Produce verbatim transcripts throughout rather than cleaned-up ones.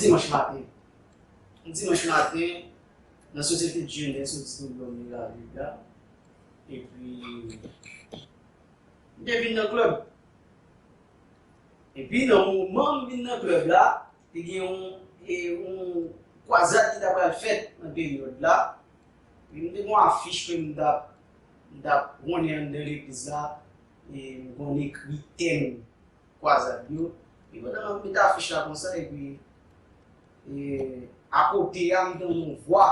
Dimanch maten. Dimanch maten, nan Société de Jeunesse Auditorium de la Vega. Epi, m te vin nan klèb. Epi, nan moman m vin nan klèb la, te gen yon, e, yon kwazad ki ta pral fèt nan peryòd la. Epi, m te gen yon afich ke m t ap, m t ap konnen anndan legliz la. E m konn ekri tèm kwazad yo. E pandan m ap met afich la konsa, epi, e, akote a, m tande yon vwa.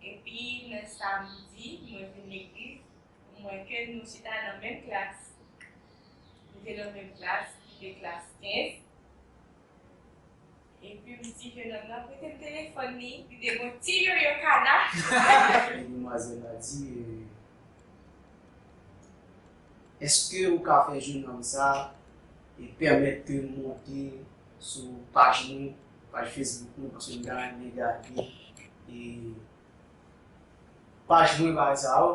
Epi, nan samdi, mwen vin legliz, mwen wè ke nou chita nan menm klas. Nou te nan menm klas, nou te klas kenz. Epi m di jenòm nan prete m telefòn li, li te gon ti yoyo kana. Demwazèl la di, eh, èske ou ka fè jenòm sa e pèmèt ke m monte sou paj nou, paj Facebook nou, paske m ta renmen gade e paj mwen bagay sa yo.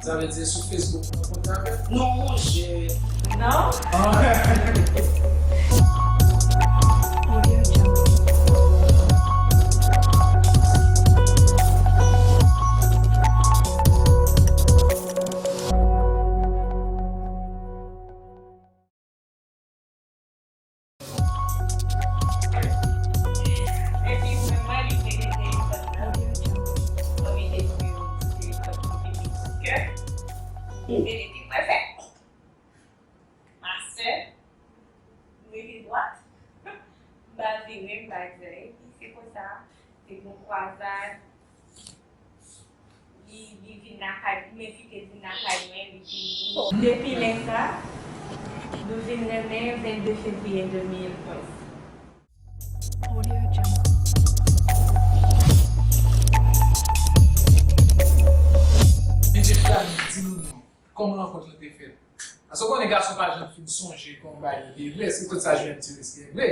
Sa vle di sou Facebook mwen kontakte? Non, monchè. Non? Epi mwen, mwen li te rete nan kòmite pou yo di telefòn pou piblik paske se li ki mwen fè. Mastè, m rete dwat. M pa vire, m pa vire. Epi se konsa, te gon kwazad. Li, li vin lakay, m envite l vin lakay mwen, li vini. Depi lè sa, nou vin renmen vennde fevriye de mil onz. Audio Jungle. Medjè Flavi, di nou non. Kòman rankont lan te fèt? Paske w konnen gason pa janm fin sonje kòman bagay yo te vle, èske tout sa jwenn ti riske vle?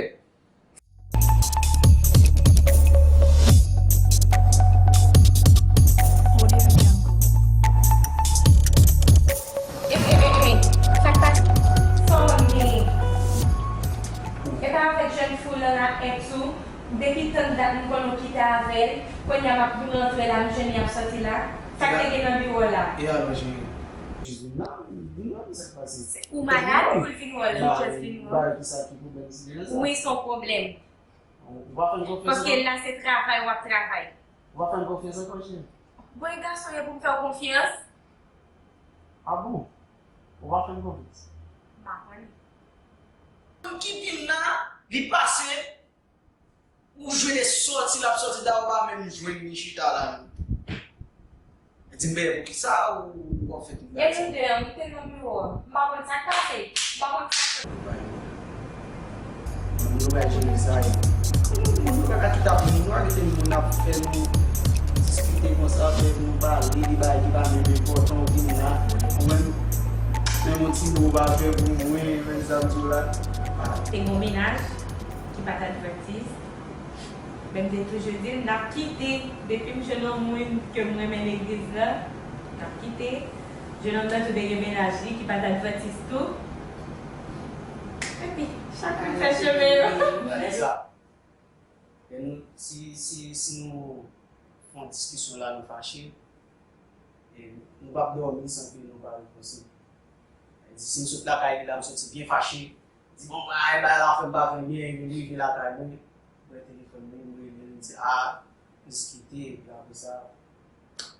Audio Jungle. E, e, e, e, sa k pase? Sa w genyen? E pa avèk jèn fi w lan la, ex ou? Depi tann dat m konnen w kite avè l, kounye a m ap rantre la, m jwenn li ap sòti la. Sa k te gen nan biwo w la? E alò, jere? Jis vin la, vin la, sa k pase? Ou malad pou l vin wè w, li jis vin wè w. Ba, ki sa ki pwoblèm si deja sa? Wi, se yon pwoblèm. Ou pa fè m konfyans ankò? Paske la se travay w ap travay. Ou pa fè m konfyans ankò, cheri? Bon, e gason ye pou m fè w konfyans? A bon? Ou pa fè m konfyans? M pa konnen. Moun ki vin la, li pase, ou jwenn e sòti, l ap sòti, dayè ou pa menm jwenn li chita la menm. Di m, men poukisa ou, ou ap fè tout bagay sa? E nou de an, nou te nan biwo a. M pa konn sa k pase. M pa konn sa k. Moun yo bay jere sa yo. Moun yo pa ka kite ap moun yo arete moun ap fè nou diskite konsa, fè nou pale de bagay ki pa menm enpòtan, ou vin la. Ou menm, menm yon ti mo ou pa fè pou mwen, menm sa m di w la. Te gon mennaj ki pa t advantis. Men m te toujou di l, n ap kite, depi m jwenn yon moun ke m renmen legliz la, n ap kite. Jenòm nan tou te gen mennaj li ki pa t advantis tou. Epi, chak moun fè chemen yo. Lè nou, si, si, si nou fè yon diskisyon la, nou fache, e nou p ap dòmi san ke nou pa reponn. Sa vle di, si m sot lakay li la, m soti byen fache, di, bon, ay, bagay la fè m pa fè byen, epi m rive lakay mwen, m pran telefòn mwen, m rele l, m di, a, m diskite, epi apre sa,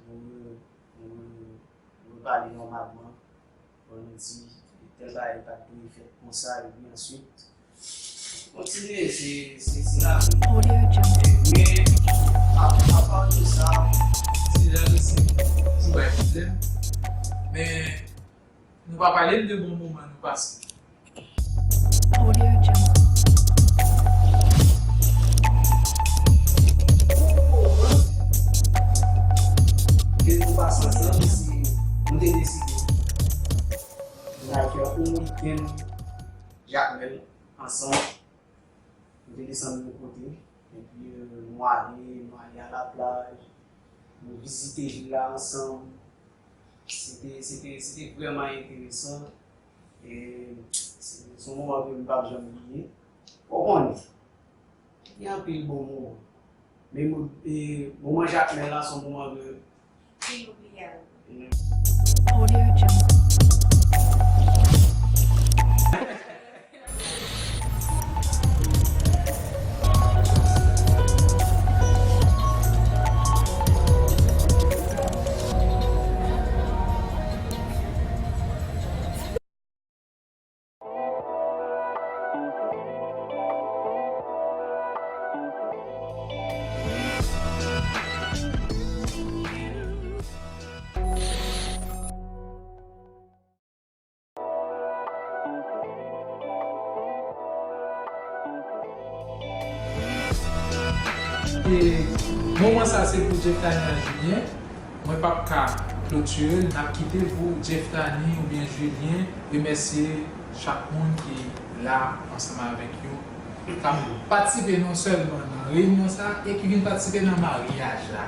nou re-, nou re-, nou repale nòmalman. Bon, nou di, tèl bagay pa t dwe fèt konsa, epi answit, kontinye, se, se, se lavi. Audio Jungle. Men, a, apa de sa, se jan de se toujou bay pwoblèm. Men, nou pa pale m de bon moman nou pase. Audio Jungle. Ke nou pase ansanm, se nou te deside n al fè yon wikenn Jakmèl ansanm. Nou te desann yon kote, epi, euh, nou ale, nou ale a la plaj, nou vizite vil la ansanm. Se te, se te, se te vrèman enteresan. E se, se yon moman ke m p ap janm bliye. Ou konnen, Gen anpil bon moman. Men mo- e, moman Jakmèl la se yon moman de Inobliyab. Audio Jungle. E moman sa se pou Jeftanie ak Julien. Mwen p ap ka klotire l, n ap kite pou Jeftanie oubyen Julien remèsye chak moun ki la ansanm avèk yo, k ap patisipe non sèlman nan reyinyon sa e ki vin patisipe nan maryaj la.